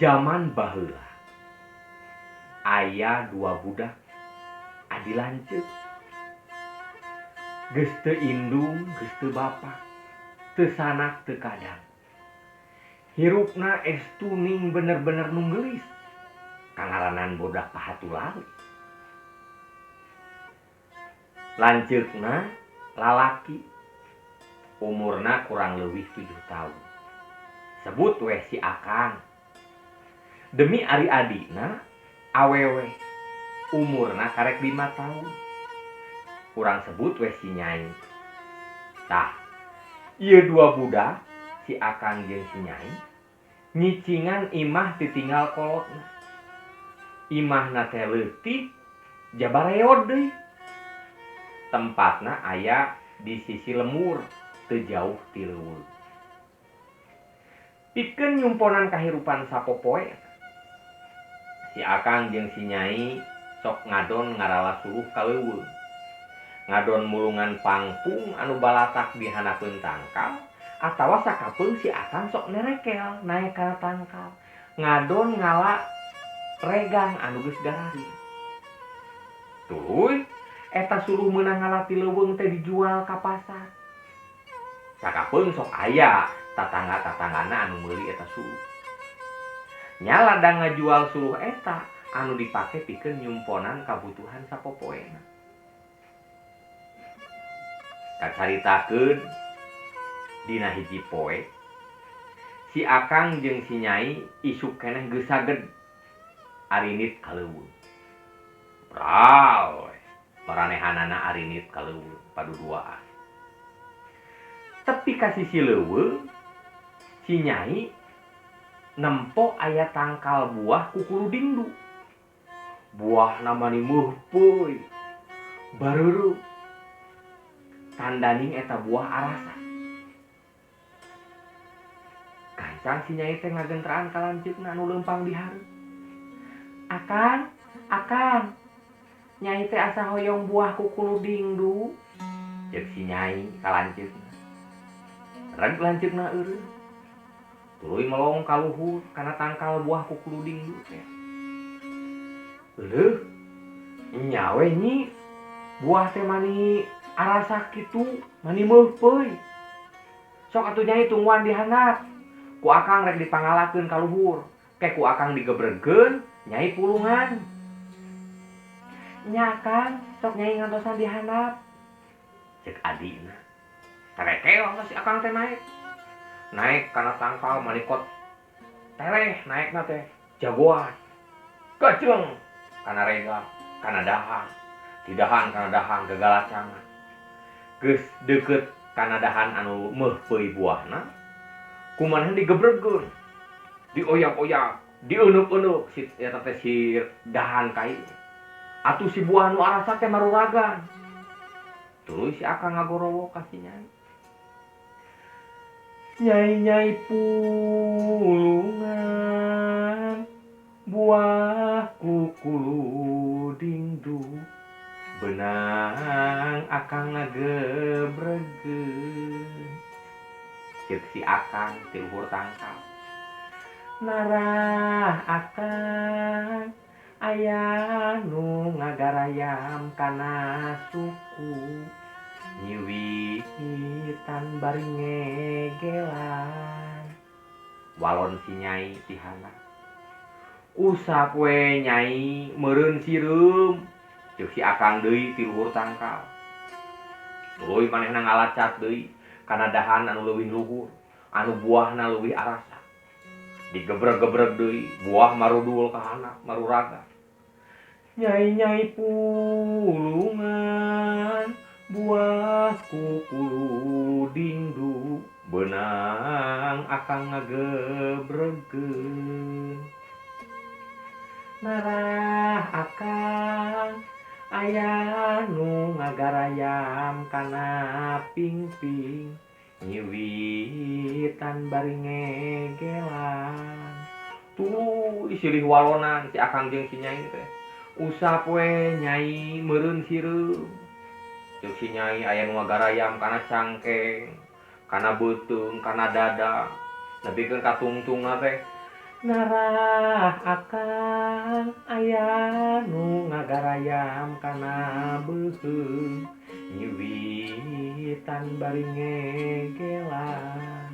Jaman baheula aya dua budak adi lanceuk geus teu indung geus teu bapa teu sanak teu kadang hirupna estuning bener-bener nu geulis kangaranan budak pahatulali lanceukna lalaki umurna kurang leuwih 7 tahun sebut weh si Akang demi ari adina awewe umurna karek 5 tahun kurang sebut weh si Nyai. Tah ieu dua budak si Akang jeung si Nyai nyicingan imah ditinggal kolotna. Imahna teh leutik jabareod deui. Tempatna aya di sisi lemur teu jauh ti leuweung. Pikeun nyumponan kahirupan sapopoe si Akang jeung si Nyai sok ngadon ngarala suluh ka leuweung. Ngadon mulungan pangpung anu balatak di handapeun tangkal atawa sakapeung si Akang sok nerekel naek kana tangkal ngadon ngala regang anu geus gararing. Tuluy eta suluh meunang ngala ti leuweung teh dijual ka pasar. Sakapeung sok aya tatangga-tatanggana anu meuli eta suluh. Nya ladang ngajual suluh eta anu dipake pikeun nyumponan kabutuhan sapopoena. Kacaritakeun dina hiji poe si Akang jeung si Nyai isuk keneh geus saged arinit ka leuweung. Bral we maranehanana arinit ka leuweung paduduaan. Tepi ka sisi leuweung si Nyai nempo aya tangkal buah kukulu dingdu. Buahna mani meuhpeuy bareureup. Tandaning eta buah arasa. Gancang si Nyai teh ngagentraan ka lanceukna anu leumpang di hareup. Akang, Akang, Nyai teh asa hoyong buah kukulu dingdu. Ceuk si Nyai ka lanceukna. Reg lanceukna eureun. Tuluy melong ka luhur kana tangkal buah kukulu dingdu teh. Leuh, nya we nyi, buah teh mani arasa kitu, mani meuhpeuy. Sok atuh Nyai tungguan di handap. Ku Akang rek dipangalakeun ka luhur. Ke ku Akang digebregkeun, Nyai pulungan. Nya Akang, sok Nyai ngantosan di handap. Ceuk adina. Terekel si Akang teh naek. Naek kana tangkal manikot tereh naekna teh jagoan. Gajleng kana regang, kana dahan. Ti dahan kana dahan gagalacangan. Geus deukeut kana dahan anu meuhpeuy buahna, kumanehna digebregkeun. Dioyak-oyak, dieuneuk-euneuk si eta teh si dahan kai. Atuh si buah nu arasa teh maruragan. Tuluy si Akang ngagorowok ka si Nyai. Nyai-nyai pulungan buah kukulu dingdu benang Akang ngagebregeun. Ceuk si Akang ti luhur tangkal. Narah Akang aya nu ngagarayam kana suku nyiwitan bari ngegelan. Walon si Nyai ti handap. Usap we Nyai meureun sireum. Ceuk si Akang deui ti luhur tangkal. Tuluy manehna ngalacat deui kana dahan anu leuwih luhur, anu buahna leuwih arasa. Digebreg-gebreg deui, buah marudul ka handap, maruraga. Nyai-nyai pulungan buah kukulu dingdu benang Akang ngagebregkeun. Narah Akang aya nu ngagarayam kana pingping nyiwitan bari ngegelan. Tuluy silih walonan si Akang jeung si Nyai teh. Usap we nyai meureun sireum. Ceuk si nyai aya nu ngagarayam kana cangkeng, kana beuteung, kana dada, nepikeun ka tungtungna teh. Narah akang aya nu ngagarayam kana beuheung, nyiwitan bari ngegelan.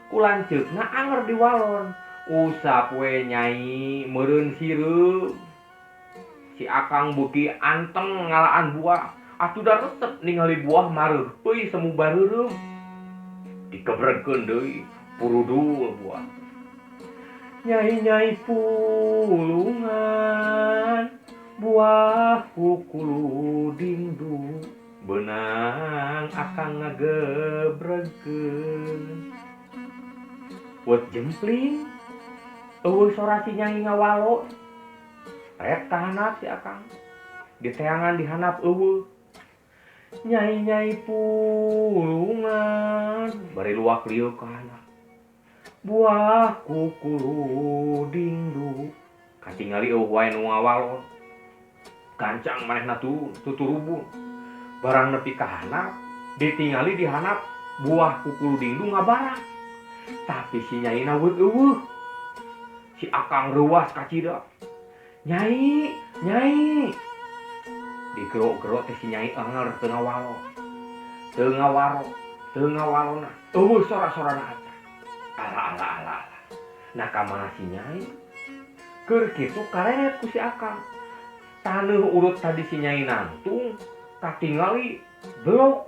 Ku lanceukna anger diwalon. Usap we nyai meureun sireum. Si akang beuki anteng ngalaan buah, atuh da resep ningali buah mareuhpeuy semu bareureum. Dikebregkeun deui purudul buah. Nyai-nyai pulungan buah kukulu dingdu beunang akang ngagebregkeun. Wet jempling eueuh sora si nyai ngawalo. Rek kahanap si akang. Diteangan dihanap eueuh. Nyai-nyai pulungan bari luak lieu kahanap. Buah kukulu dingdu katingali eueuh wae nu ngawalon. Gancang manehna tuturubun. Barang nepi kahanap, ditingali dihanap buah kukulu dingdu ngabarak. Tapi si nyaina weut eueuh. Si akang reuas kacida. Nyai, nyai. Digero-gero teh si nyai anger teu ngawalo. Teu ngawaro, teu ngawalona. Eueuh sora-sorana acan. Ala ala ala ala. Nah ka mana si nyai? Keur kitu kareret ku si akang. Taneuh urut tadi si nyai nangtung, katingali belok,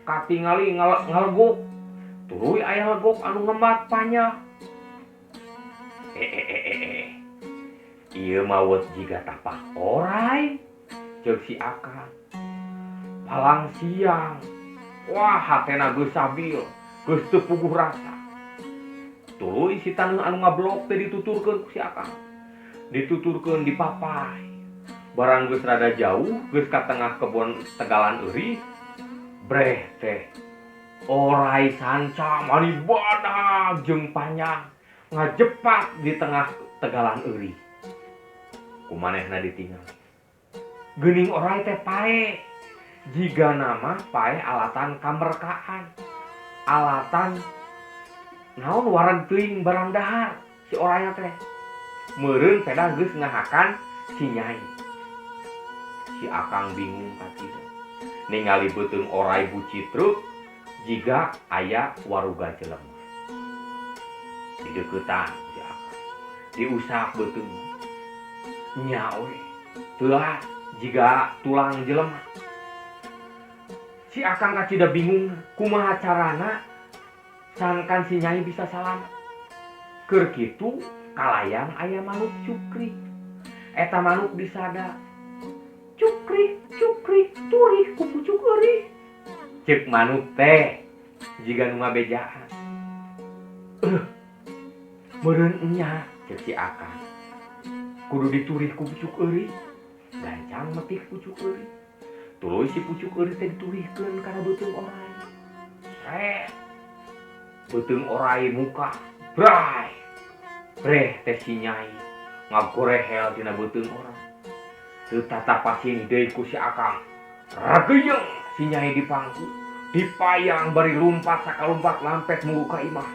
katingali ngalegok. Tuluy aya legok anu ngembat panjang. Ieu mah wet jiga tapak orai, ceuk si akang. Palang siang, wah hatena geus sabil, geus teu puguh rasa. Tuluy si taneuh anu ngablok teh dituturkeun ku si akang. Dituturkeun dipapai. Barang geus rada jauh, geus ka tengah kebon tegalan eurih, breh teh orai sanca mani badag jeung panjang ngajepak di tengah tegalan eurih. Kumanehna ditinggal. Geuning orai teh pae. Jiga nama pae alatan kamerkaan. Alatan naon wareg teuing barang dahar si orangnya teh. Meureun pedah geus ngahakan si nyai. Si akang bingung kacida. Ningali beuteung orai bucitruk jiga aya waruga jelema. Dideuketan si akang. Diusap beuteung. Nya we, teuas jiga tulang jelema. Si akang kacida bingung kumaha carana sangkan si nyai bisa salamet. Keur kitu kalayang aya manuk cukrik. Eta manuk disada. Cukrik, cukrik, turih ku pucuk eurih. Ceuk manuk teh jiga nu ngabejaan. Meureun nya ceuk si akang. Kudu diturih ku pucuk eurih. Gancang metik pucuk eurih. Tuluy si pucuk eurih teh diturihkeun kana beuteung orai. Sret. Beuteung orai muka. Bray. Breh teh si nyai ngagorehel tina beuteung orai. Teu tatapasin deui ku si akang. Rageyeng si nyai dipangku, dipayang bari lumpat sakalumpat lampet muru ka imah.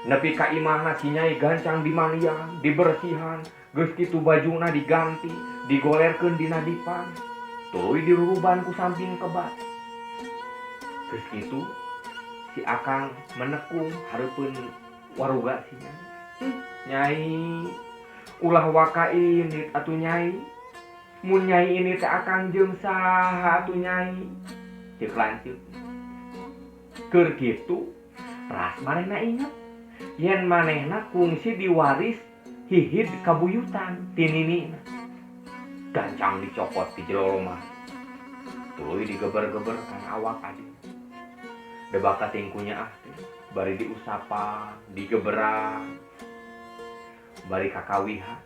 Nepi ka imahna si nyai gancang dimandian, dibersihan, geus kitu bajuna diganti, digolerkeun dina dipan, tuluy diruruban ku samping kebat. Geus kitu si akang menekung hareupeun waruga si nyai. Nyai, ulah waka indit atuh nyai. Mun nyai ini teh akang jeung saha atuh nyai? Ceuk lanceuk. Keur kitu ras manehna inget yen manehna kungsi diwaris hihid kabuyutan ti ninina. Gancang dicopot ti jero lemari. Tuluy digeber-geber kana awak adina. Debaka tingkunya ah teh bari diusapan, digeberang, bari kakawihan.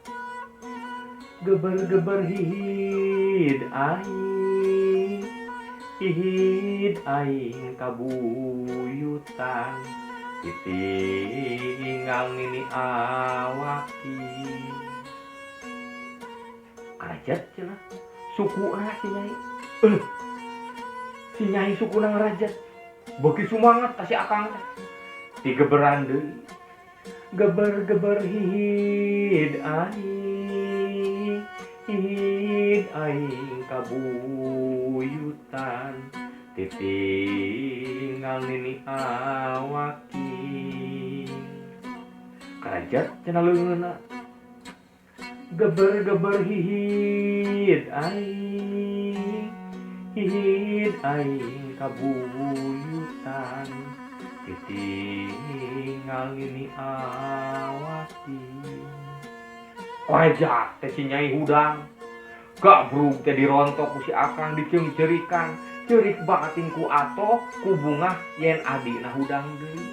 Geber-geber hihid aing, hihid aing kabuyutan, ditinggal nini awaki. Karajet cenah sukuna si Nyai. Si Nyai sukuna ngarajet. Beuki sumanget ka si Akang teh. Digeberan deui. Geber-geber hihid aing, hihid aing kabuyutan, titinggal nini awaki. Karajet cenah leungeunna. Geber-geber hihid aing, hihid aing kabuyutan, titinggal nini awaki. Korejat teh si Nyai hudang. Gabrug teh dirontok ku si Akang, diceungceurikan. Ceurik batin ku atoh ku bungah yen adina hudang deui.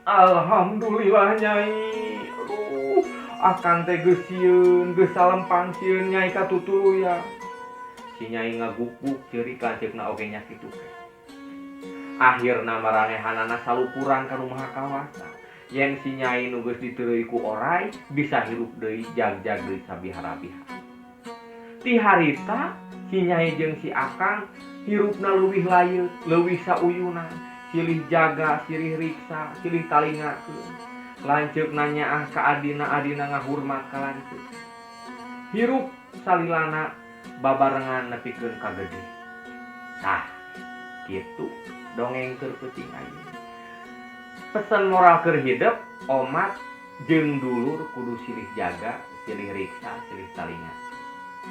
Alhamdulillah, Nyai. Aduh, Akang teh geus sieun, geus salempang sieun Nyai katutuluyan. Si Nyai ngaguk-guk ceurik, lanceukna oge nya kitu teh. Akhirna maranehanana salukuran ka Nu Maha Kawasa yen si Nyai nu geus diteureuy ku oray bisa hirup deui, jagjag deui sabihara-bihara. Ti harita si Nyai jeung si Akang hirupna leuwih layeut, leuwih sauyunan, silih jaga, silih riksa, silih talingakeun. Lanceukna nyaah ka adina, adina ngahurmat ka lanceuk. Hirup salilana babarengan nepikeun ka gede. Tah, kitu dongeng keur peuting ayeuna. Pesan moral keur hidep, omat jeung dulur kudu silih jaga, silih riksa, silih talinga.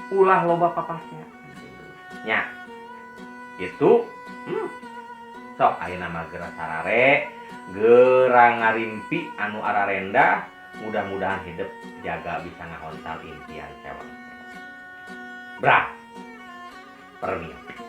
Ulah loba papasnya nya. Itu sok ayeuna mah geura sarare, geura ngarimpi anu ararendah. Mudah-mudahan hidup jaga bisa ngahontal impian sewang. Brah. Permios.